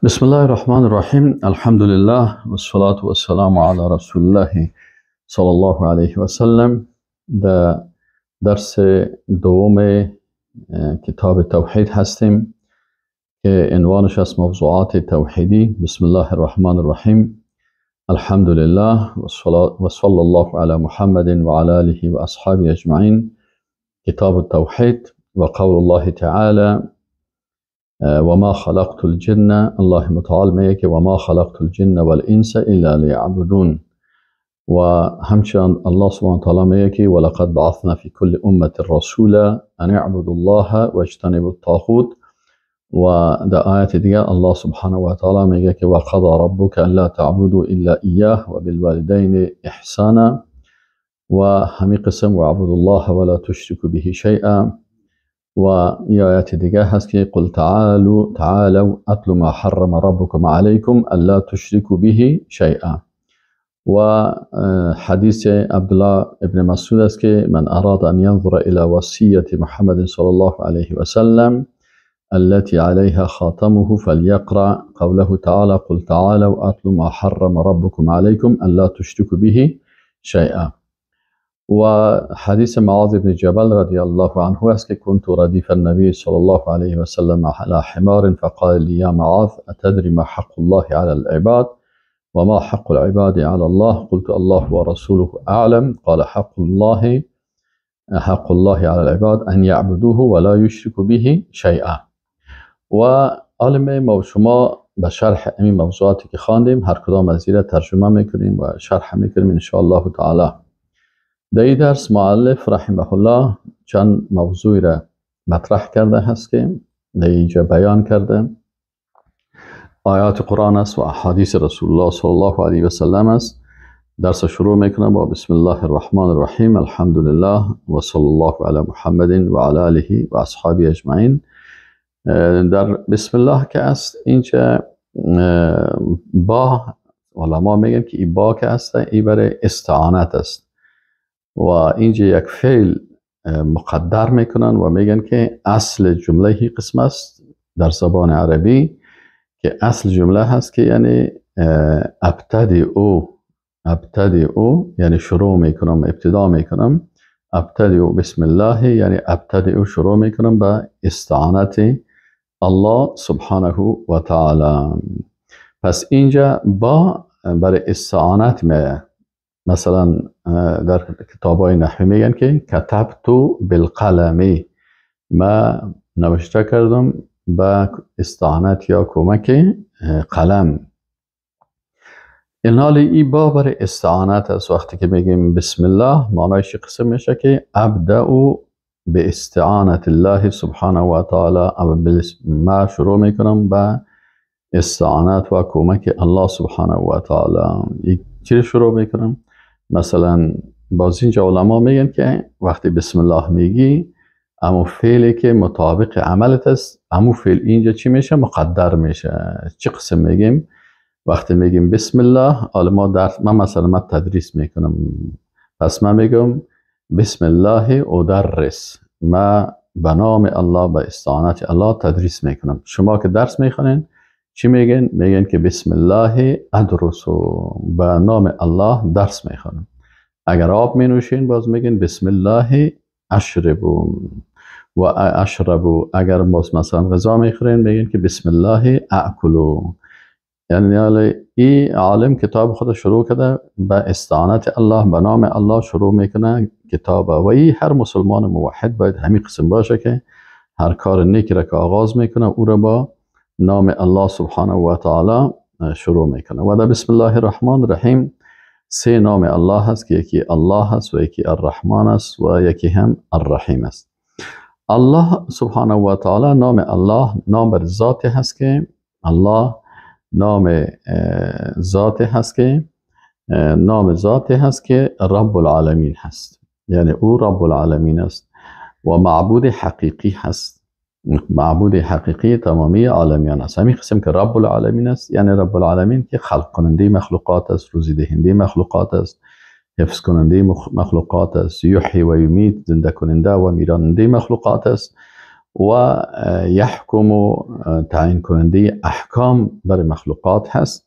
بسم الله الرحمن الرحیم. الحمدلله و الصلاة و السلام علی رسول الله صلی الله علیه و سلم. در درس دوم کتاب توحید هستیم که عنوانش است موضوعات توحیدی. بسم الله الرحمن الرحیم. الحمد لله و صلی الله علی محمد و علی آله و اصحابه اجمعین. کتاب التوحید و قول الله تعالی و ما خلقت الجن. الله متعال میگه که و ما خلقت الجن والانس الا لیعبدون. و همچنان الله سبحانه وتعالی میگه که ولقد بعثنا فی كل امة رسولا ان اعبدوا الله واجتنبوا الطاغوت. و در آیت دیگه الله سبحانه و تعالی میگه که و قضى ربك ان لا تعبدوا الا ایاه و بالوالدین احسانا. و همین قسم و اعبدوا الله ولا تشركوا به شیئا. و یه آیت دیگه هست که قل تعالوا اتل ما حرم ربكم علیکم الا تشركوا به شیئا. و حدیث عبدالله ابن مسعود است که من اراد ان ينظر الى وصیة محمد صلی الله علیه و سلم التي عليها خاتمه فليقرأ قوله تعالى قل تعالوا أتل ما حرم ربكم عليكم ألا تشركوا به شيئا. وحديث معاذ بن جبل رضي الله عنه است که كنت رديف النبي صلى الله عليه وسلم على حمار فقال لي يا معاذ أتدري ما حق الله على العباد وما حق العباد على الله؟ قلت الله ورسوله أعلم. قال حق الله على العباد أن يعبدوه ولا يشركوا به شيئا. و عالم ما و شما به شرح این موضوعاتی که خواندیم هر کدام از ایره ترجمه میکنیم و شرح میکنیم ان شاء الله تعالی. در این درس مؤلف رحمه الله چند موضوعی را مطرح کرده هست که در اینجا بیان کرده. آیات قرآن است و احادیث رسول الله صلی الله علیه و سلم است. درس شروع میکنم با بسم الله الرحمن الرحیم. الحمد لله و صلی الله علی محمد و علی آله و اصحابه اجمعین. در بسم الله که است اینجا با علما میگن که ای با که است ای برای استعانت است و اینجا یک فعل مقدر میکنن و میگن که اصل جمله هی قسم است در زبان عربی که اصل جمله هست که یعنی ابتدئ یعنی شروع میکنم، ابتدا میکنم. ابتدئ بسم الله یعنی ابتدئ شروع میکنم به استعانت الله سبحانه و تعالی. پس اینجا با برای استعانت میه. مثلا در کتابای نحوی میگن که کتبت بالقلم، ما نوشته کردم به استعانت یا کمک قلم. اینال ای با برای استعانت است. وقتی که میگیم بسم الله معنایش قسم میشه که ابدأ به استعانت الله سبحانه و تعالی. ما شروع میکنم به استعانت و کمک الله سبحانه و تعالی. چی شروع میکنم؟ مثلا باز اینجا علما میگن که وقتی بسم الله میگی امو فعلی که مطابق عملت است امو فعل اینجا چی میشه؟ مقدر میشه. چی قسم میگیم؟ وقتی میگیم بسم الله، حالا ما در من مثلا من تدریس میکنم، پس من میگم بسم الله ادرس، ما به نام الله به استعانت الله تدریس میکنم. شما که درس میخونین چی میگن؟ میگن که بسم الله ادرس، به نام الله درس میخونم. اگر آب مینوشین باز میگن بسم الله اشرب و اشرب. اگر باز مثلا غذا میخورین میگن که بسم الله اکلو. یعنی ای عالم کتاب خود شروع کرده به استعانت الله، به نام الله شروع میکنه کتاب. و ای هر مسلمان موحد باید همین قسم باشه که هر کار نیکی را که آغاز میکنه او را با نام الله سبحانه و تعالی شروع میکنه. و در بسم الله الرحمن الرحیم سه نام الله هست که یکی الله هست و یکی الرحمن است و یکی هم الرحیم است. الله سبحانه و تعالی نام الله نام بر ذات هست که الله نام ذات هست که نام ذات هست که رب العالمین هست، یعنی او رب العالمین است و معبود حقیقی هست، معبود حقیقی تمامی عالمیان است. همین قسم که رب العالمین است یعنی رب العالمین که خلق کننده مخلوقات است، روزی دهنده مخلوقات است، حفظ کننده مخلوقات است، یحیی و یمیت، زنده کننده و میراننده مخلوقات است. و یحکم و تعیین کننده احکام بر مخلوقات هست.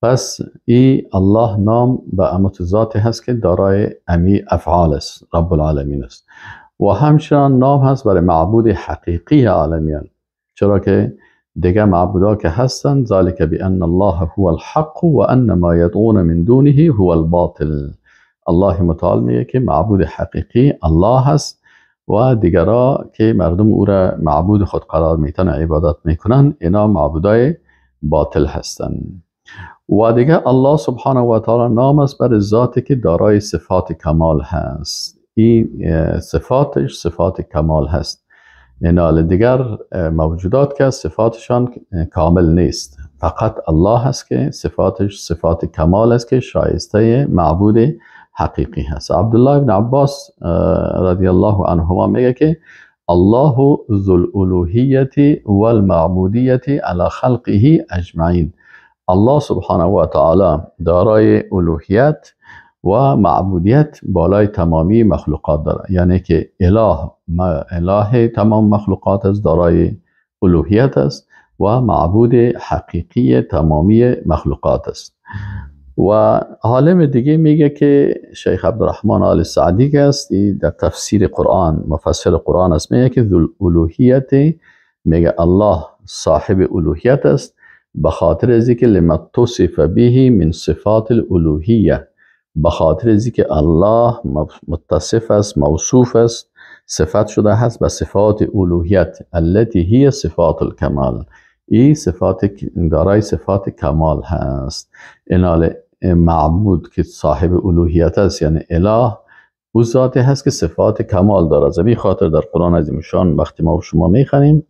پس ای الله نام به امت ذاتی هست که دارای امی افعال است، رب العالمین است. و همچنان نام هست برای معبود حقیقی عالمیان، چرا که دیگه معبودا که هستند، ذلك بان الله هو الحق و ان ما یدعون من دونه هو الباطل. الله متعال میگه که معبود حقیقی الله هست و دیگرا که مردم او را معبود خود قرار میتن عبادت میکنن، اینا معبودای باطل هستند. و دیگه الله سبحانه و تعالی نام است بر ذاتی که دارای صفات کمال هست. این صفاتش صفات کمال هست. اینا دیگر موجودات که صفاتشان کامل نیست، فقط الله هست که صفاتش صفات کمال است که شایسته معبود حقیقی هست. عبدالله بن عباس رضی الله عنهما میگه که الله ذو الالوهیت والمعبودیت علی خلقه اجمعین. الله سبحانه و تعالی دارای الوهیت و معبودیت بالای تمامی مخلوقات داره، یعنی که اله تمام مخلوقات است، دارای الوهیت است و معبود حقیقی تمامی مخلوقات است. و عالم دیگه میگه که شیخ عبدالرحمن آل سعدی است، در تفسیر قرآن مفسر قرآن است، میگه که ذو الالوهیت، میگه الله صاحب الوهیت است به خاطر از اینکه لما تصف به من صفات الالوهیه، به خاطر از اینکه الله متصف است، موصوف است، صفت شده هست به صفات الوهیت التي هي صفات الکمال. این صفات دارای صفات کمال هست. اینال معبود که صاحب الوهیت است، یعنی اله، او ذاتی هست که صفات کمال داره. از این خاطر در قرآن عظیم شان وقتی ما و شما میخوانیم،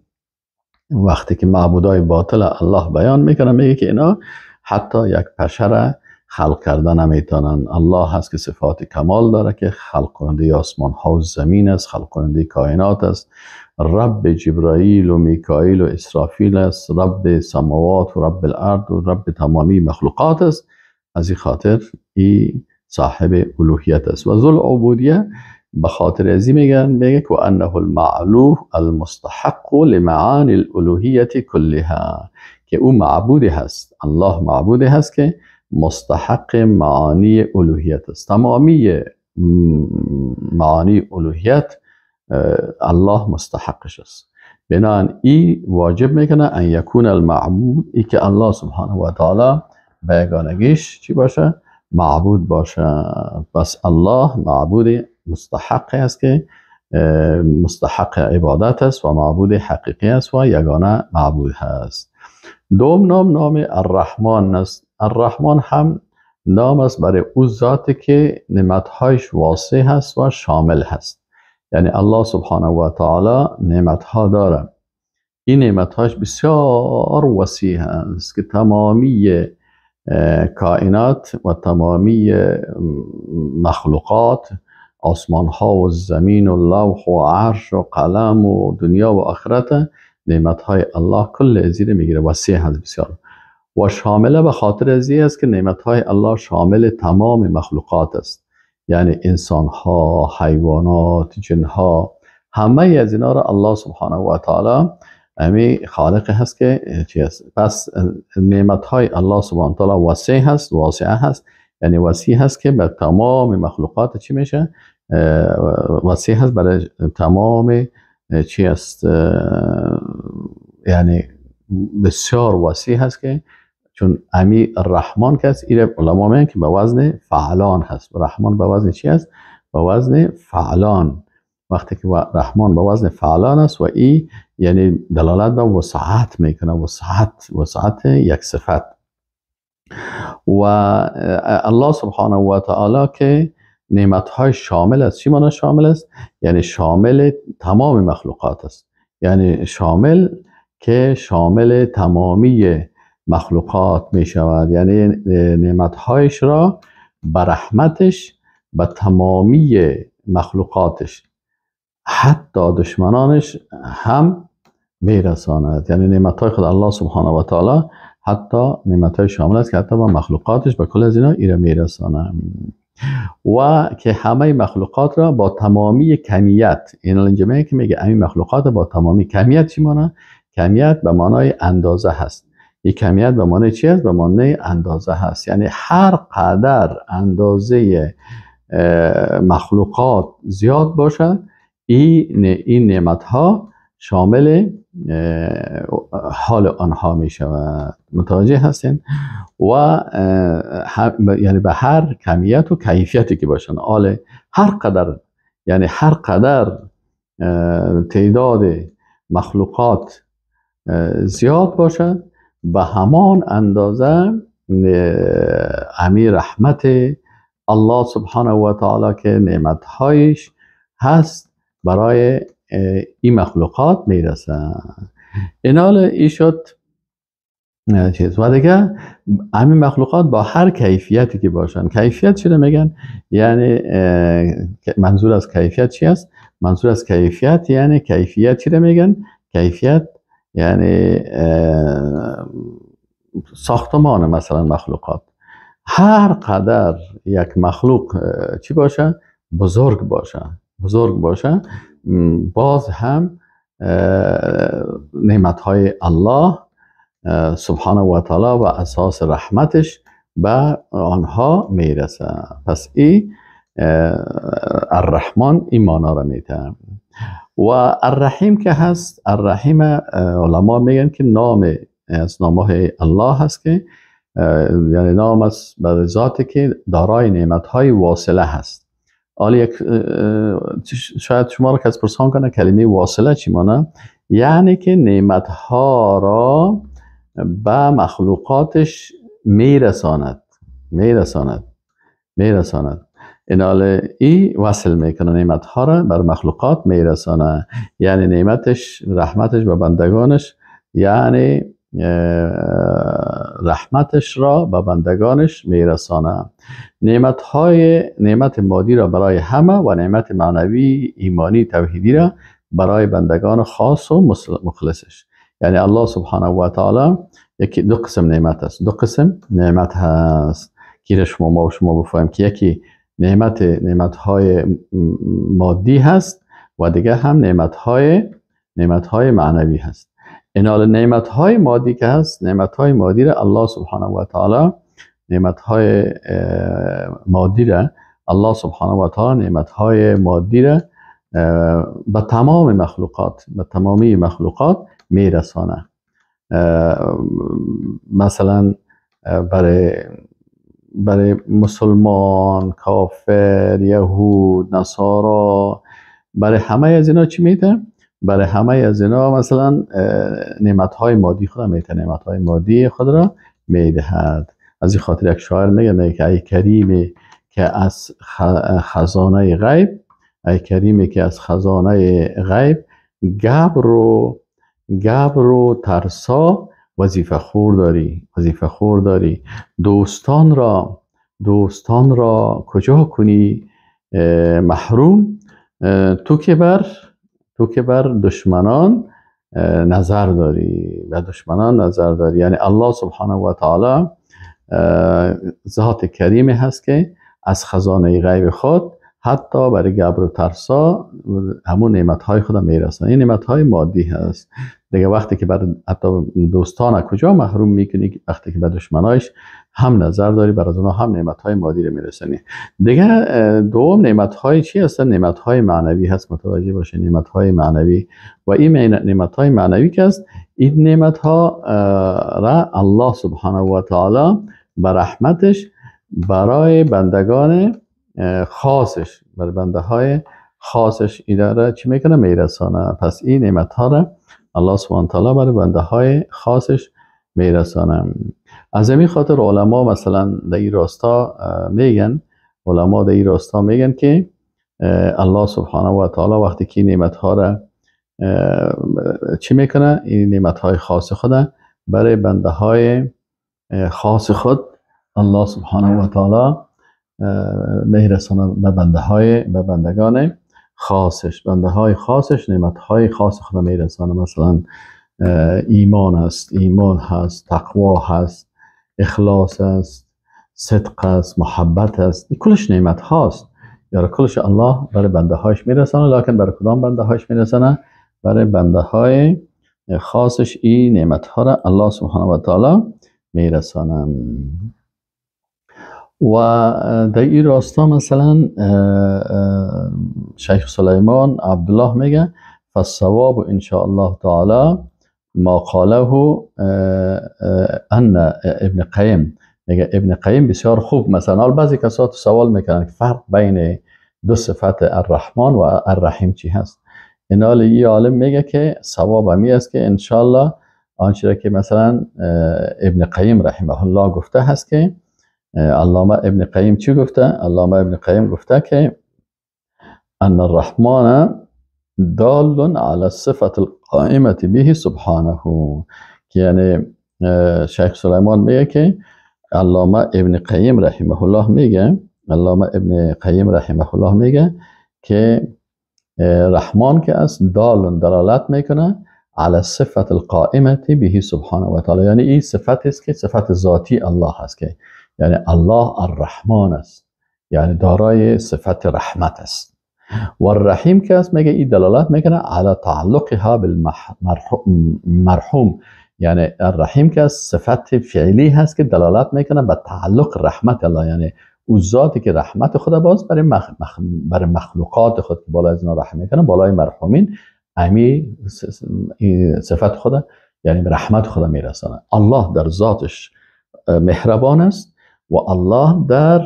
وقتی که معبودای باطل الله بیان میکنه، میگه که اینا حتی یک پشه خلق کرده نمیتونن. الله هست که صفات کمال داره که خلق کننده آسمان ها و زمین است، خلق کننده کائنات است، رب جبرائیل و میکائیل و اسرافیل است، رب سماوات و رب الارض و رب تمامی مخلوقات است. از این خاطر ای صاحب الوهیت است. و ذو العبودیه به خاطر از این میگن، میگه که انه المعلوه المستحق لمعانی الالوهیت کلها، که او معبودی هست، الله معبودی هست که مستحق معانی الوهیت است. تمامی معانی الوهیت الله مستحقش است. بنابراین ای واجب میکنه ان یکون المعبود، ای که الله سبحانه و تعالی به یگانگیش چی باشه؟ معبود باشه. پس الله معبود مستحق است که مستحق عبادت است و معبود حقیقی است و یگانه معبود هست. دوم نام، نام الرحمن است. الرحمن هم نام است برای او ذاتی که نعمتهایش واسع هست و شامل هست. یعنی الله سبحانه و تعالی نعمتها داره، این نعمتهاش بسیار وسیع هست که تمامی کائنات و تمامی مخلوقات، آسمان ها و زمین و لوح و عرش و قلم و دنیا و آخرت، نعمتهای الله کل ازیر میگیره، وسیع هست بسیار و شامله. به خاطر ازی است که نعمتهای الله شامل تمام مخلوقات است، یعنی انسان ها، حیوانات، جن ها، همه از اینا را الله سبحانه و تعالی امی خالق هست که چی است. پس نعمتهای الله سبحانه و تعالی وسیع هست، واسعه هست، یعنی وسیع هست که به تمام مخلوقات چی میشه؟ وسیع هست برای تمام چی است، یعنی بسیار وسیع هست که چون امی الرحمن که است، ایره علما میگن که به وزن فعلان هست. رحمان به وزن چی است؟ به وزن فعلان. وقتی که رحمان به وزن فعلان است و ای یعنی دلالت به وسعت میکنه، وسعت یک صفت. و الله سبحانه و تعالی که نعمتهای شامل است، چی معنی شامل است؟ یعنی شامل تمام مخلوقات است، یعنی شامل که شامل تمامی مخلوقات می شود، یعنی نعمتهایش را به رحمتش به تمامی مخلوقاتش حتی دشمنانش هم میرساند. یعنی نعمتهای خود الله سبحانه و تعالی حتی نعمتهای شامل است که حتی با مخلوقاتش به کل از اینا ایره میرساند. و که همه مخلوقات را با تمامی کمیت، این اینجا میگه که میگه همین مخلوقات با تمامی کمیت چی معنی؟ کمیت به معنای اندازه هست. این کمیت به معنای چی هست؟ به معنای اندازه هست. یعنی هر قدر اندازه مخلوقات زیاد باشه، این نعمت ها شامل حال آنها می شود. متوجه هستین؟ و یعنی به هر کمیت و کیفیتی که باشن، آله هر قدر، یعنی هر قدر تعداد مخلوقات زیاد باشد، به همان اندازه امی رحمت الله سبحانه و تعالی که نعمتهایش هست برای این مخلوقات میرسه. اینال ای شد چیز. و دیگه همین مخلوقات با هر کیفیتی که باشن، کیفیت چی رو میگن؟ یعنی منظور از کیفیت چی است؟ منظور از کیفیت یعنی کیفیت چی رو میگن؟ کیفیت یعنی ساختمان مثلا مخلوقات. هر قدر یک مخلوق چی باشه؟ بزرگ باشه، بزرگ باشه، باز هم نعمتهای الله سبحانه و تعالی و اساس رحمتش به آنها میرسه. پس این الرحمن این معنا را میده. و الرحیم که هست، الرحیم علما میگن که نام از نامهای الله هست که یعنی نام است بر ذاتی که دارای نعمتهای واصله هست. حالا یک شاید شما را کس پرسان کنه کلمه واصله چی معنی؟ یعنی که نعمتها را به مخلوقاتش میرساند، میرساند، میرساند. این حال ای وصل میکنه نعمتها را بر مخلوقات میرسانه، یعنی نعمتش رحمتش به بندگانش، یعنی رحمتش را به بندگانش میرسانه. نعمتهای نعمت مادی را برای همه و نعمت معنوی ایمانی توحیدی را برای بندگان خاص و مخلصش. یعنی الله سبحانه و تعالی یکی دو قسم نعمت است، دو قسم نعمت هست که شما ما و شما بفهمیم که یکی نعمتهای مادی هست و دیگه هم نعمتهای معنوی هست. اینال نعمتهای مادی که هست، نعمتهای مادی را الله سبحانه و تعالی، نعمتهای مادی را الله سبحانه و تعالی نعمتهای مادی را به تمام مخلوقات، به تمامی مخلوقات میرسانه. مثلا برای مسلمان، کافر، یهود، نصارا، برای همه از اینا چی میده؟ برای همه از اینا مثلا نعمتهای مادی خود را میده، نعمتهای مادی خود را میدهد. از این خاطر یک شاعر میگه که ای کریمی که از خزانه غیب، ای کریمی که از خزانه غیب گبر و ترسا وظیفه خور داری، وظیفه خور داری. دوستان را کجا کنی محروم، تو که بر دشمنان نظر داری، به دشمنان نظر داری. یعنی الله سبحانه و تعالی ذات کریمی هست که از خزانه غیب خود حتی برای گبر و ترسا همون نعمتهای خود میرسن. این نعمتهای مادی هست دیگه. وقتی که بر حتی دوستان کجا محروم میکنی، وقتی که به دشمنایش هم نظر داری، بر از اونها هم نعمتهای مادی رو میرسنی. دیگه دوم نعمتهای چی هستن؟ نعمتهای معنوی هست. متوجه باشه، نعمتهای معنوی. و این نعمتهای معنوی که هست، این نعمتها را الله سبحانه و تعالی به رحمتش برای بندگان خاصش، برای بنده های خاصش اینا چی میکنه؟ میرسانه. پس این نعمت ها را الله سبحانه تعالی برای بنده های خاصش میرسانه. از این خاطر علما مثلا در این راستا میگن، علما در این راستا میگن که الله سبحانه و تعالی وقتی که نعمت ها را چی میکنه، این نعمت های خاص خود برای بنده های خاص خود الله سبحانه و تعالی میرسانه، به بنده های، به بندگان خاصش، بنده های خاصش نعمت های خاص خود میرسانه. مثلا ایمان است، ایمان هست، تقوا هست، اخلاص است، صدق است، محبت است، این کلش نعمت هاست. یا کلش الله برای بنده هایش میرسانه، لکن برای کدام بنده هایش میرسانه؟ برای بنده های خاصش این نعمت ها را الله سبحانه و تعالی میرسانه. و در این راستا مثلا شیخ سلیمان عبدالله میگه فالصواب ان شاء الله تعالی ما قاله ان ابن قیم. میگه ابن قیم بسیار خوب، مثلا بعضی کسات سوال میکنن که فرق بین دو صفت الرحمن و الرحیم چی هست. اینال ای عالم میگه که صواب همی است که انشالله آنچه که مثلا ابن قیم رحمه الله گفته هست که علامه ابن قیم چی گفته؟ علامه ابن قیم گفته که ان الرحمن دال على الصفة القائمة به سبحانه. یعنی شیخ سلیمان میگه که علامه ابن قیم رحمه الله میگه، علامه ابن قیم رحمه الله میگه که رحمان که است دال دلالت میکنه على صفة القائمة به سبحانه و تعالی، یعنی این صفت است که صفت ذاتی الله است، که یعنی الله الرحمن است، یعنی دارای صفت رحمت است. و الرحیم که است میگه این دلالت میکنه على تعلقها بالمرحوم، یعنی الرحیم که است صفت فعلی هست که دلالت میکنه به تعلق رحمت الله، یعنی او ذاتی که رحمت خدا باز برای مخلوقات خود که بالای از اینا رحم میکنه، بالای مرحومین امی صفت خدا یعنی رحمت خدا میرسانه. الله در ذاتش مهربان است و الله در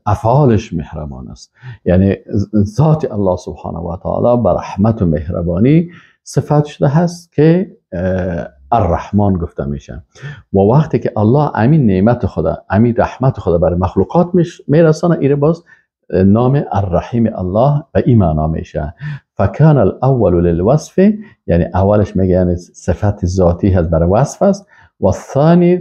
افعالش مهربان است، یعنی ذات الله سبحانه و تعالی به رحمت و مهربانی صفت شده هست که الرحمن گفته میشه. و وقتی که الله امین نعمت خدا، امین رحمت خدا برای مخلوقات میرسانه، ایره باز نام الرحیم الله به این معنا میشه. فکان الاول للوصف، یعنی اولش میگه یعنی صفت ذاتی هست برای وصف است، و الثانی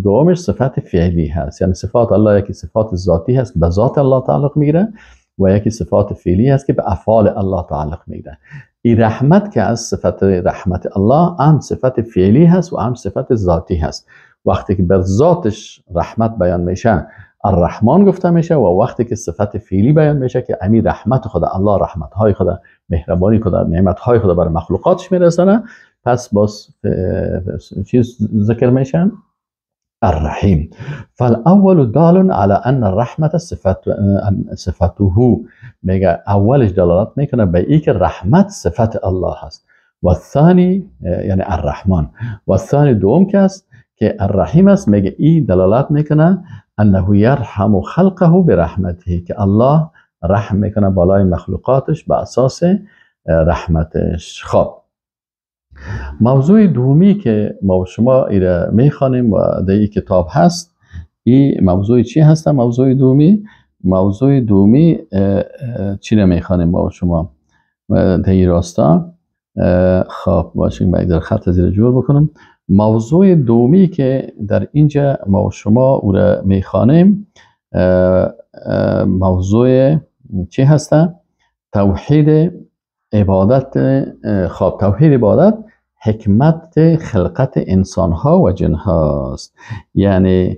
دومش صفت فعلی هست، یعنی صفات الله یکی صفات ذاتی هست که به ذات الله تعلق میگیره و یکی صفات فعلی هست که به افعال الله تعلق میگیره. این رحمت که از صفت رحمت الله هم صفت فعلی هست و هم صفت ذاتی هست. وقتی که بر ذاتش رحمت بیان میشه الرحمن گفته میشه، و وقتی که صفت فعلی بیان میشه که امی رحمت خدا، الله رحمت های خدا، مهربانی خدا، نعمت های خدا بر مخلوقاتش میرسانه، پس باز چیز ذکر میشه الرحیم. فالاول دال على ان الرحمه صفته، میگه اولش دلالت میکنه به ای که رحمت صفت الله هست، و الثانی یعنی الرحمن، و الثانی دوم که است که الرحیم است، میگه ای دلالت میکنه انه یرحم خلقه برحمته، که الله رحم میکنه بالای مخلوقاتش به اساس رحمتش. خب موضوع دومی که ما و شما ایره میخوانیم و در این کتاب هست، این موضوع چی هست؟ موضوع دومی، موضوع دومی چی رو میخوانیم ما و شما در این راستا؟ خب باشیم باید در خط زیر جور بکنم. موضوع دومی که در اینجا ما و شما او را میخوانیم موضوع چی هست؟ توحید عبادت. خب توحید عبادت حکمت خلقت انسان ها و جن هاست. یعنی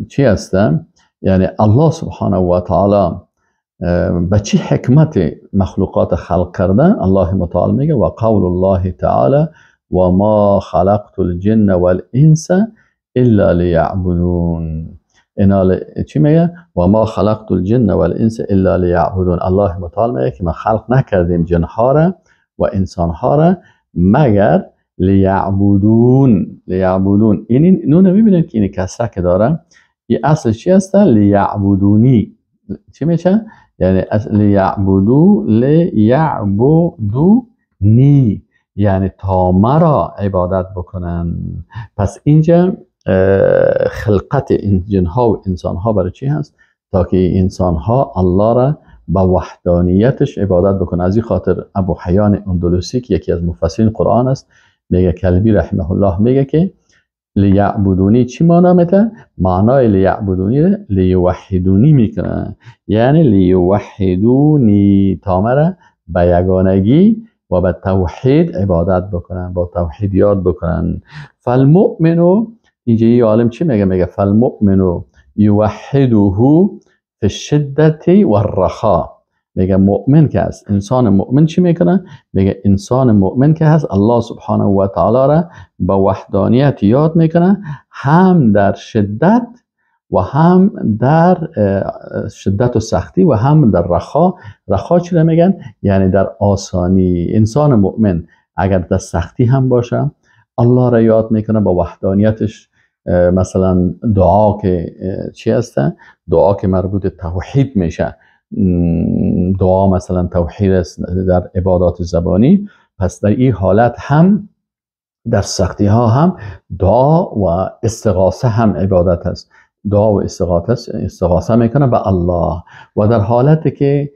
چی هست؟ یعنی الله سبحانه و تعالی به چی حکمت مخلوقات خلق کرده؟ الله متعال میگه و قول الله تعالی و ما خلقت الجن والانس الا لیعبدون. اینا چی میگه؟ و ما خلقت الجن والانس الا لیعبدون. الله متعال میگه که ما خلق نکردیم جنها را و انسانها را مگر لیعبدون. لیعبدون این نون میبینید که این کسره که داره، این اصل چی هست؟ لیعبدونی. چی میشه؟ یعنی لیعبدو، لیعبدونی، یعنی تا مرا عبادت بکنن. پس اینجا خلقت این جنها و انسانها برای چی هست؟ تا که انسانها الله را با وحدانیتش عبادت بکنن. از این خاطر ابو حیان اندلسی که یکی از مفسرین قرآن است میگه، کلبی رحمه الله میگه که لیعبدونی چی معنا میده؟ معنای لیعبدونی لیوحدونی میکنه، یعنی لیوحدونی، تا مرا به یگانگی و به توحید عبادت بکنن، با توحید یاد بکنن. فالمؤمن اینجا یه عالم چی میگه؟ میگه فالمؤمن یوحده فی الشدة والرخاء. میگه مؤمن که هست، انسان مؤمن چی میکنه؟ میگه انسان مؤمن که هست الله سبحانه و تعالی را با وحدانیت یاد میکنه، هم در شدت و هم در شدت و سختی و هم در رخا. رخا چی را میگن؟ یعنی در آسانی. انسان مؤمن اگر در سختی هم باشه الله را یاد میکنه با وحدانیتش. مثلا دعا که چی هسته؟ دعا که مربوط توحید میشه، دعا مثلا توحید است در عبادات زبانی. پس در این حالت هم در سختی ها هم دعا و استغاثه هم عبادت است. دعا و استغاثه میکنه به الله. و در حالتی که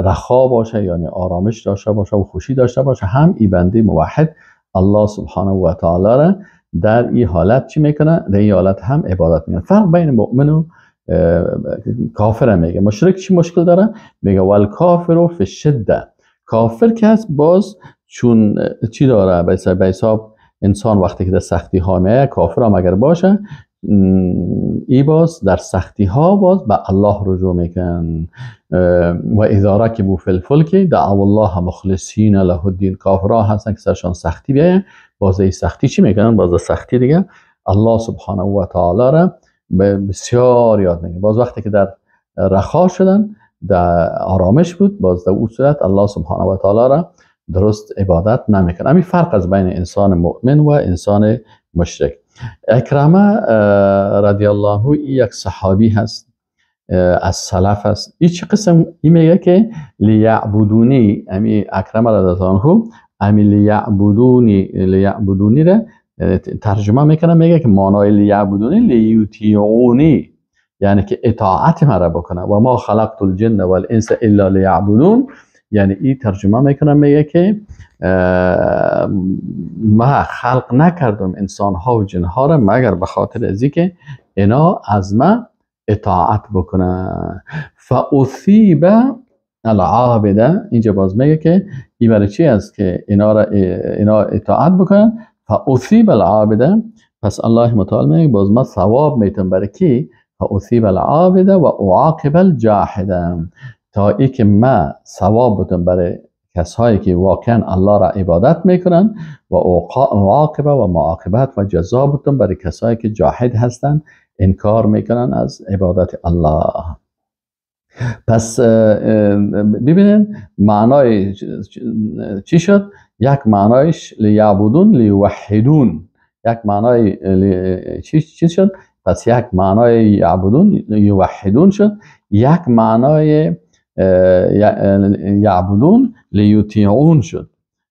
رخا باشه، یعنی آرامش داشته باشه و خوشی داشته باشه، هم ای بنده موحد الله سبحانه و تعالی را در این حالت چی میکنه؟ در این حالت هم عبادت میکنه. فرق بین مؤمن و کافر میگه. مشرک چی مشکل داره؟ میگه والکافر فی الشده. کافر که هست باز چون چی داره؟ به حساب انسان وقتی که در سختی ها میه، کافر هم اگر باشه ای باز در سختی ها باز به الله رجوع میکن. و اذا رکبوا فی الفلک دعوا الله مخلصین له الدین. کافرها هستن که سرشان سختی بیایه، باز ای سختی چی میکنن؟ باز سختی دیگه الله سبحانه و تعالی را بسیار یاد میکنن. باز وقتی که در رخا شدن، در آرامش بود، باز در اون صورت الله سبحانه و تعالی را درست عبادت نمیکنن. همین فرق از بین انسان مؤمن و انسان مشرک. اکرمه رضی الله عنه یک صحابی هست، از سلف است. این چه قسم؟ این میگه که لیعبدونی، امی اکرمه رضی الله عنه امی لیعبدونی را ترجمه میکنه، میگه که معنای لیعبدونی لیطیعونی، یعنی که اطاعت مرا بکنه. و ما خلقت الجن والانس الا لیعبدون، یعنی این ترجمه میکنه، میگه که ما خلق نکردم انسان ها و جن ها را مگر به خاطر از اینکه اینا از ما اطاعت بکنه. فاثیب العابده، اینجا باز میگه که این برای چی است که اینا اطاعت بکنن؟ فاثیب العابده، پس الله متعال میگه باز ما ثواب میتم برای کی؟ فاثیب العابده و اعاقب الجاحده، تا ای که ما ثواب بتم برای کسایی که واقعا الله را عبادت میکنن، و اعاقبه و معاقبت و جزا بتم برای کسایی که جاحد هستن، انکار میکنن از عبادت الله. پس ببینین معنای چی شد؟ یک معنایش لیعبدون لیوحدون، یک معنای چی شد؟ پس یک معنای یعبدون لیوحدون شد، یک معنای یعبدون لیطیعون شد.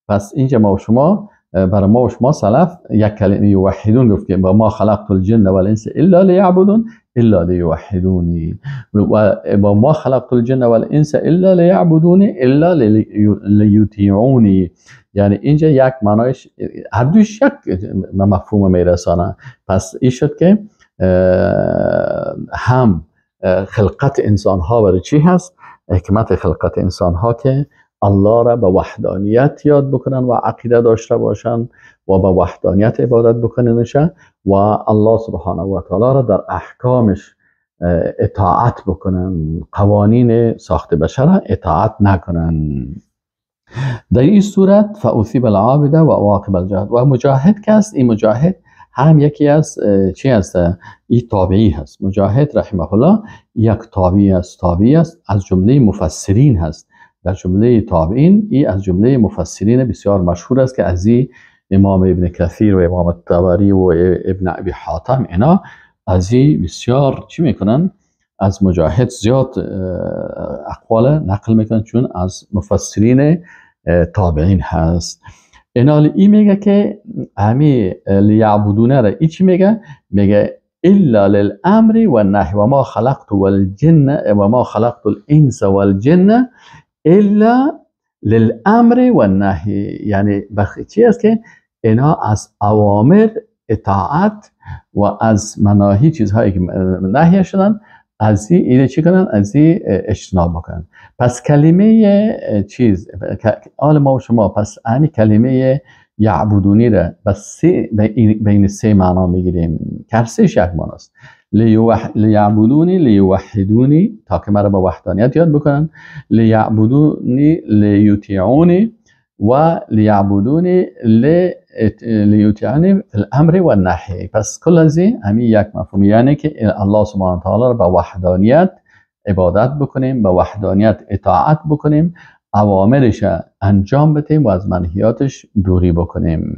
پس اینجا ما و شما، برای ما و شما سلف یک کلمه یوحدون گفت که ما خلقت الجن والانس الا لیعبدون الا لیوحدونی، و ما خلقت الجن والانس الا لیعبدونی الا لیطیعونی. یعنی اینجا یک معنایش هر دوش یک مفهوم میرسانه. پس این شد که هم خلقت انسان ها برای چی هست؟ حکمت خلقت انسان ها که الله را به وحدانیت یاد بکنن و عقیده داشته باشن و به وحدانیت عبادت بکنن و الله سبحانه و تعالی را در احکامش اطاعت بکنن، قوانین ساخت بشر اطاعت نکنن. در این صورت فاثیب العابد و عواقب الجهد. و مجاهد که است، این مجاهد هم یکی از چی هست؟ این تابعی هست. مجاهد رحمه الله یک تابعی است، تابعی است از جمله مفسرین هست. در جمله تابعین ای از جمله مفسرین بسیار مشهور است که از این امام ابن کثیر و امام الطبری و ابن ابی حاتم اینا از این بسیار چی میکنن؟ از مجاهد زیاد اقوال نقل میکنن چون از مفسرین تابعین هست. اینا ای میگه که همی لیعبدونه را ای چی میگه؟ میگه الا للامر والنهی و ما خلقت والجن و ما خلقت الانس والجن الا للامر والنهی. یعنی چی است که اینا از اوامر اطاعت و از مناهی چیزهایی که نهی شدن از این چی کنن؟ از این اجتناب بکنن. پس کلمه چیز آل ما و شما، پس همین کلمه یعبدونی را بین سه معنا میگیریم که هر سهش یک معنا است. لیعبدونی لیوحدونی، تا که مرا به وحدانیت یاد بکنن، لیعبدونی لیطیعونی و لیعبدونی لیطیعونی فی الامر و النهی. پس کل از این همین یک مفهوم، یعنی که الله سبحانه و تعالی را به وحدانیت عبادت بکنیم، به وحدانیت اطاعت بکنیم، اوامرش انجام بدیم و از منهیاتش دوری بکنیم.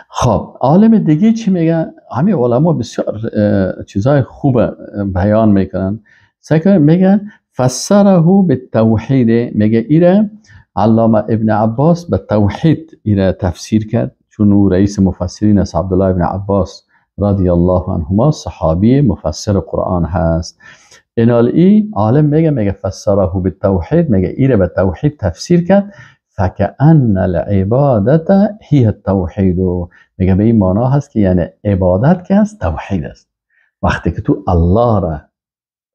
خب عالم دیگه چی میگه؟ همین علما بسیار چیزای خوب بیان میکنن. سکر میگه فسره بالتوحید، میگه ایره علامه ابن عباس به توحید ایره تفسیر کرد، چون او رئیس مفسرین است. عبدالله ابن عباس رضی الله عنهما صحابی مفسر قرآن هست. اینال ای عالم میگه فسره بالتوحید، میگه ایره به توحید تفسیر کرد. فکأن العبادت هی التوحید، میگه به این معنا هست که یعنی عبادت که هست توحید است. وقتی که تو الله را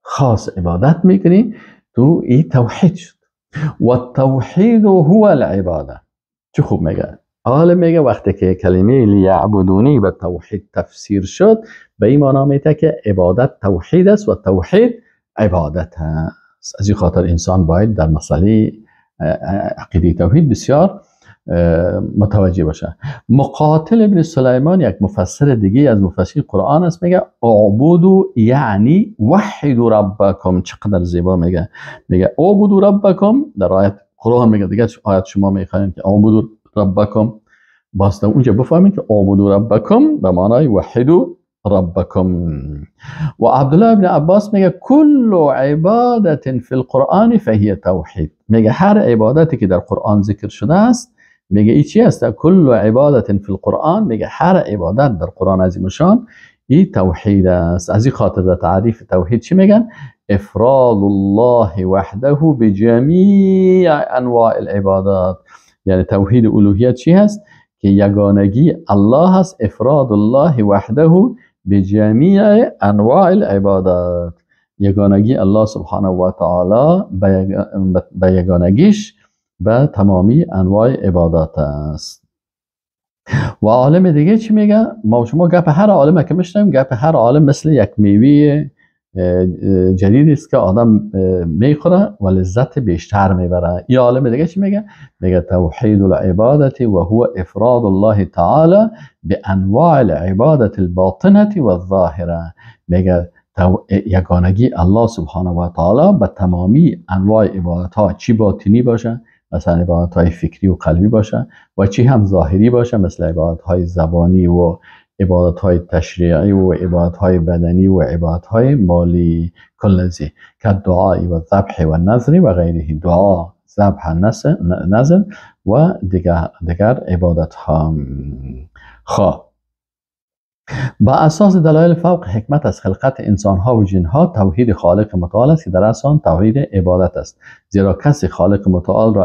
خاص عبادت میکنی تو ای توحید شد. و التوحید هو العباده. چه خوب میگه عالم، میگه وقتی که کلمه لیعبدونی به توحید تفسیر شد به این معنا میته که عبادت توحید است و توحید عبادت است. از این خاطر انسان باید در مسئله عقیده توحید بسیار متوجه باشه. مقاتل ابن سلیمان یک مفسر دیگه از مفسرین قرآن است، میگه اعبدوا یعنی وحدوا ربکم. چقدر زیبا میگه، میگه اعبدوا ربکم در آیت قرآن میگه، دیگه آیت شما میخواین که اعبدوا ربکم، باز اونجا بفهمید که اعبدوا ربکم به معنای وحدوا ربکم. و عبدالله ابن عباس میگه کل عبادت فی القرآن فهی توحید، میگه هر عبادتی که در قرآن ذکر شده است، میگه ای چی است؟ کل عبادت فی القرآن، میگه هر عبادت در قرآن عظیم شان ای توحید است. از این خاطر در تعریف توحید چی میگن؟ افراد الله وحده بجمیع انواع العبادات. یعنی توحید الوهیت چی هست؟ که یگانگی الله هست، افراد الله وحده بجمیع انواع العبادات. یگانگی الله سبحانه و تعالی به یگانگیش به تمامی انواع عبادات است. و عالم دیگه چی میگه؟ ما شما گپ هر عالم که میشنیم، گپ هر عالم مثل یک میوه جدید است که آدم میخوره و لذت بیشتر میبره. یه عالم دیگه چی میگه؟ میگه توحید العبادت و هو افراد الله تعالی بانواع العبادت الباطنه و الظاهره. میگه یگانگی الله سبحانه و تعالی به تمامی انواع عبادت ها، چی باطنی باشه مثلا عبادت های فکری و قلبی باشه، و چی هم ظاهری باشه مثل عبادت های زبانی و عبادت های تشریعی و عبادت های بدنی و عبادت های مالی، کل ذی که دعای و ذبح و نذر و غیره، دعا، ذبح، نذر و دیگر عبادت ها. خب با اساس دلایل فوق حکمت از خلقت انسان ها و جن ها توحید خالق متعال است که در اصل آن توحید عبادت است، زیرا کسی خالق متعال را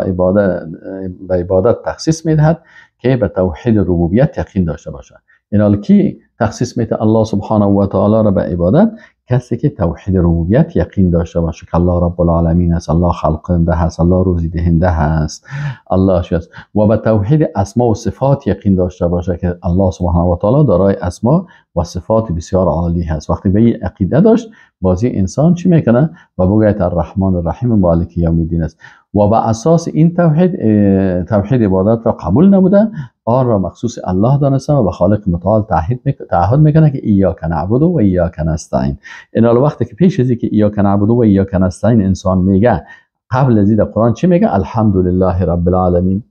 به عبادت تخصیص میدهد که به توحید ربوبیت یقین داشته باشد. این کی تخصیص میده الله سبحانه و تعالی را به عبادت؟ کسی که توحید ربوبیت یقین داشته باشه که الله رب العالمین است، الله خلق کننده هست، الله روزی دهنده هست، الله است، و به توحید اسما و صفات یقین داشته باشه که الله سبحانه و تعالی دارای اسما و صفات بسیار عالی هست. وقتی به این عقیده داشت، بازی انسان چی میکنه؟ و بگوید الرحمن الرحیم مالک یوم الدین است. و به اساس این توحید، توحید عبادت را قبول نموده، آن را مخصوص الله دانسته و به خالق متعال تعهد میکنه که ایاک نعبد و ایاک نستعین. این حال وقتی که پیش از اینکه ایاک نعبد و ایاک نستعین انسان میگه، قبل از این قرآن چی میگه؟ الحمدلله رب العالمین.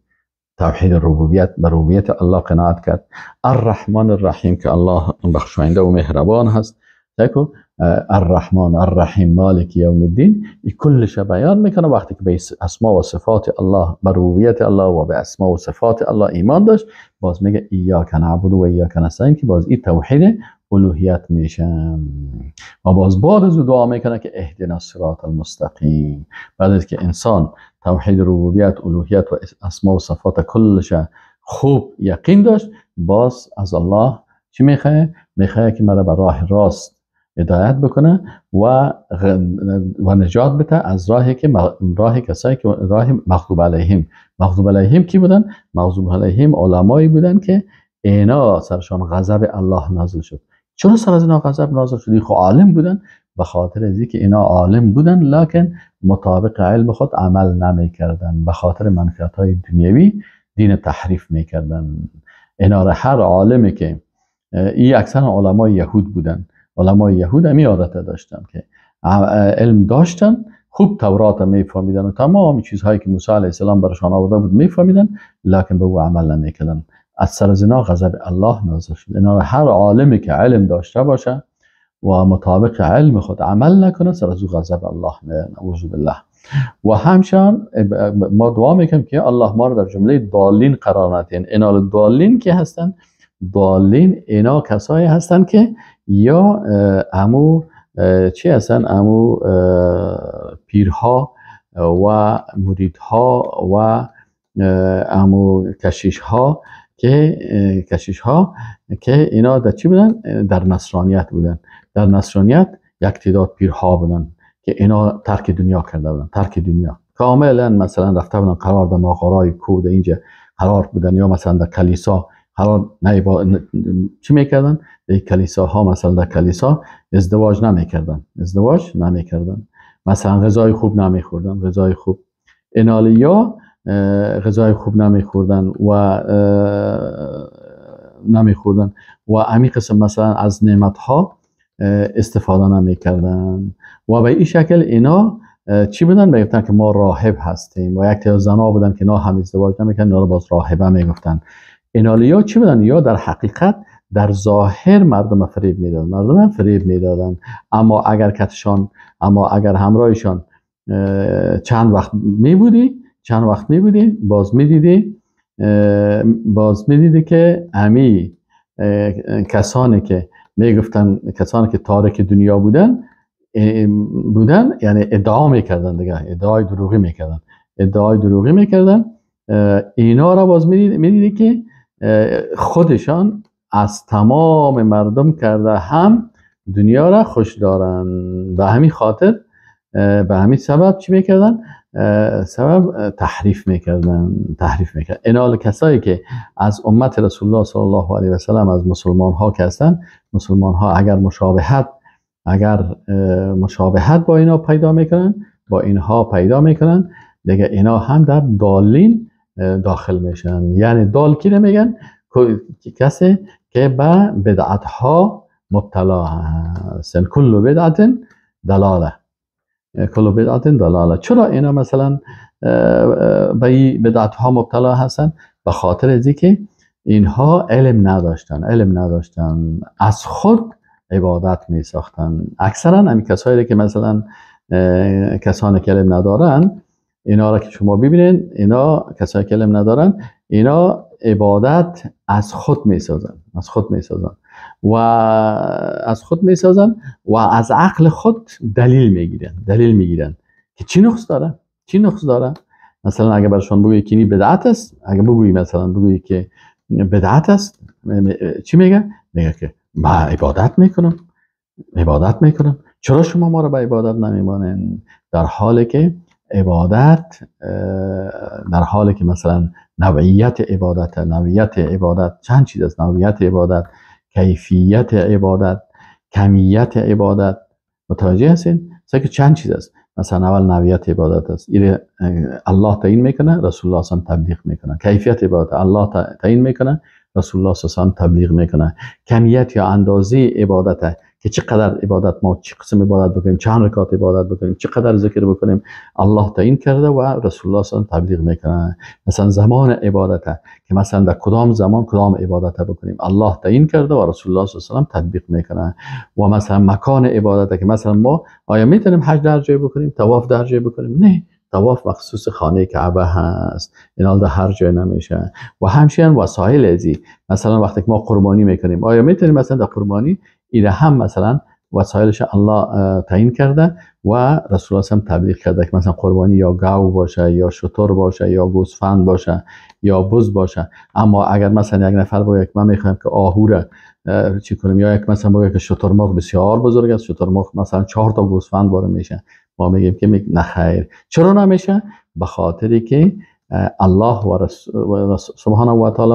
توحید ربوبیت، به ربوبیت الله قناعت کرد. الرحمن الرحیم که الله بخشاینده و مهربان هست. تکو الرحمن الرحیم مالک یوم الدین، این کلش بیان میکنه. وقتی که به اسما و صفات الله، به ربوبیت الله و به اسما و صفات الله ایمان داشت، باز میگه ایاک نعبد و ایاک نستعین که باز این توحید الوهیت میشه. و باز بعد از دعا میکنه که اهدنا الصراط المستقیم. بعد از که انسان توحید ربوبیت، الوهیت و اسما و صفات کلش خوب یقین داشت، باز از الله چی میخواه؟ میخواه که مرا به راه راست هدایت بکنه و نجات بده از راهی که راه کسایی که راه مغضوب علیهم. مغضوب علیهم کی بودن؟ مغضوب علیهم علمایی بودن که اینا سرشان غضب الله نازل شد. چرا سر از اینا غضب نازل شد؟ خب عالم بودن، به خاطر از اینکه اینا عالم بودن لکن مطابق علم خود عمل نمیکردن، به خاطر منفعت های دنیوی دین تحریف میکردن. اینا را هر عالمی که ای اکثر علمای یهود بودن، علمای یهود همی عادت داشتن که علم داشتن، خوب تورات میفهمیدن و تمام چیزهایی که موسی علیه السلام برشان آورده بود میفهمیدن، لکن به او عمل نمیکردن. از سر از اینا غضب الله نازل شد. اینا هر عالمی که علم داشته باشه و مطابق علم خود عمل نکنه، سر از او غضب الله نعوذ بالله. و همچنان ما دعا میکنیم که الله ما رو در جمله ضالین قرار نده. اینا ضالین که هستن، ضالین اینا کسایی هستن که یا امو چی هستن؟ امو پیرها و مریدها و امو کشیشها که کشیشها که اینا در چی بودن؟ در نصرانیت بودن. در نصرانیت یک تعداد پیرها بودن که اینا ترک دنیا کرده بودن، ترک دنیا کاملا، مثلا رفته بودن قرار در مغارای کوه اینجا قرار بودن، یا مثلا در کلیسا قرار نه چی میکردن؟ در کلیساها مثلا در کلیسا ازدواج نمیکردن، ازدواج نمیکردن، مثلا غذای خوب نمیخوردن، غذای خوب انالیا غذای خوب نمیخوردن و نمیخوردن و امی قسم مثلا از نعمت ها استفاده نمیکردن. و به این شکل اینا چی بودن؟ میگفتن که ما راهب هستیم. و یک تعداد زنا بودن که اینا هم ازدواج نمیکردن، اینا رو باز راهبه میگفتن. اینالیا چی بودن؟ یا در حقیقت در ظاهر مردم فریب میدادن، مردم فریب میدادن، اما اگر کتشان، اما اگر همراهشان چند وقت میبودی، چند وقت میبودی، باز میدیدی، باز میدیدی که امی کسانی که میگفتن، کسانی که تارک دنیا بودن یعنی ادعا میکردن دیگه، ادعای دروغی میکردن، ادعای دروغی میکردن، اینا را باز میدیدی که خودشان از تمام مردم کرده هم دنیا را خوش دارن. به همین خاطر، به همین سبب چی میکردن؟ سبب تحریف میکردن، تحریف میکردن. اینا کسایی که از امت رسول الله صلی الله علیه و سلم، از مسلمان ها که هستن، مسلمان ها اگر مشابهت، اگر مشابهت با اینا پیدا میکنن، با اینها پیدا میکنن دیگه، اینا هم در دالین داخل میشن. یعنی دال کی میگن؟ کسی که به بدعت ها مبتلا هستن. کل بدعت دلاله، کل بدعت دلاله. چرا اینا مثلا به بدعت ها مبتلا هستن؟ به خاطر از اینکه اینها علم نداشتن، علم نداشتن، از خود عبادت می ساختن. اکثرا همین کسایی که مثلا کسانی که علم ندارن، اینا را که شما ببینین، اینا کسایی که علم ندارن، اینا عبادت از خود می سازن، از خود می سازن و از خود می سازن و از عقل خود دلیل میگیرن، دلیل میگیرن که چی نقص داره، چی نقص داره. مثلا اگه برشان بگویی که این بدعت است، اگه بگویی مثلا بگویی که بدعت است، چی میگه؟ میگه که من عبادت میکنم، عبادت میکنم، چرا شما ما رو به عبادت نمیمانین؟ در حالی که عبادت، در حالی که مثلا نوعیت عبادت، نوعیت عبادت چند چیز است، نوعیت عبادت، کیفیت عبادت، کمیت عبادت، متوجه هستین؟ که چند چیز است. مثلا اول نوعیت عبادت است، این الله تعیین میکنه، رسول الله صلی تبلیغ میکنه. کیفیت عبادت الله تعیین میکنه، رسول الله صلی الله تبلیغ میکنه. کمیت یا اندازه عبادت که چقدر عبادت ما چه قسم عبادت بکنیم، چند رکعت عبادت بکنیم، چقدر ذکر بکنیم، الله تعیین کرده و رسول الله صلی الله تبلیغ میکنه. مثلا زمان عبادت که مثلا در کدام زمان کدام عبادت بکنیم، الله تعیین کرده و رسول الله صلی الله علیه و تطبیق میکنه. و مثلا مکان عبادت که مثلا ما آیا میتونیم حج در جای بکنیم، طواف در جای بکنیم؟ نه، طواف مخصوص خانه کعبه هست، اینا در هر جای نمیشه. و همچنین وسایل ازی، مثلا وقتی که ما قربانی میکنیم، آیا میتونیم مثلا در قربانی ایره هم مثلا وسایلش الله تعیین کرده و رسول الله هم تبلیغ کرده که مثلا قربانی یا گاو باشه یا شتر باشه یا گوسفند باشه یا بز باشه. اما اگر مثلا یک نفر بگه که من میخوایم که آهو را چی کنیم، یا یک مثلا بگه که شترمرغ بسیار بزرگ است، شترمرغ مثلا 4 تا گوسفند باره میشه، ما میگیم که نه خیر. چرا نمیشه؟ به خاطری که الله و سبحانه و تعالی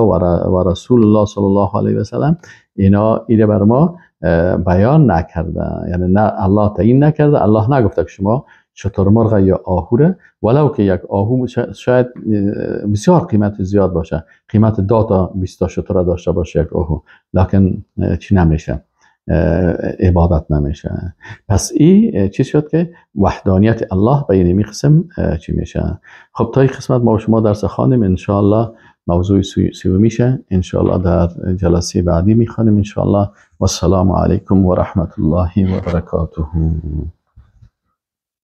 و رسول الله صلی الله علیه و سلم اینا ایره بر ما بیان نکرده، یعنی نه الله تعیین نکرده، الله نگفته که شما شترمرغ یا آهوره، ولو که یک آهو شاید بسیار قیمت زیاد باشه، قیمت 10 تا 20 تا شتر داشته باشه یک آهو، لکن چی نمیشه، عبادت نمیشه. پس این چی شد که وحدانیت الله به این قسم چی میشه. خب تا این قسمت ما شما درس خواندیم، انشاءالله موضوع سومی میشه، انشاءالله در جلسه بعدی میخوانیم انشاءالله. و السلام علیکم و رحمت الله و برکاته.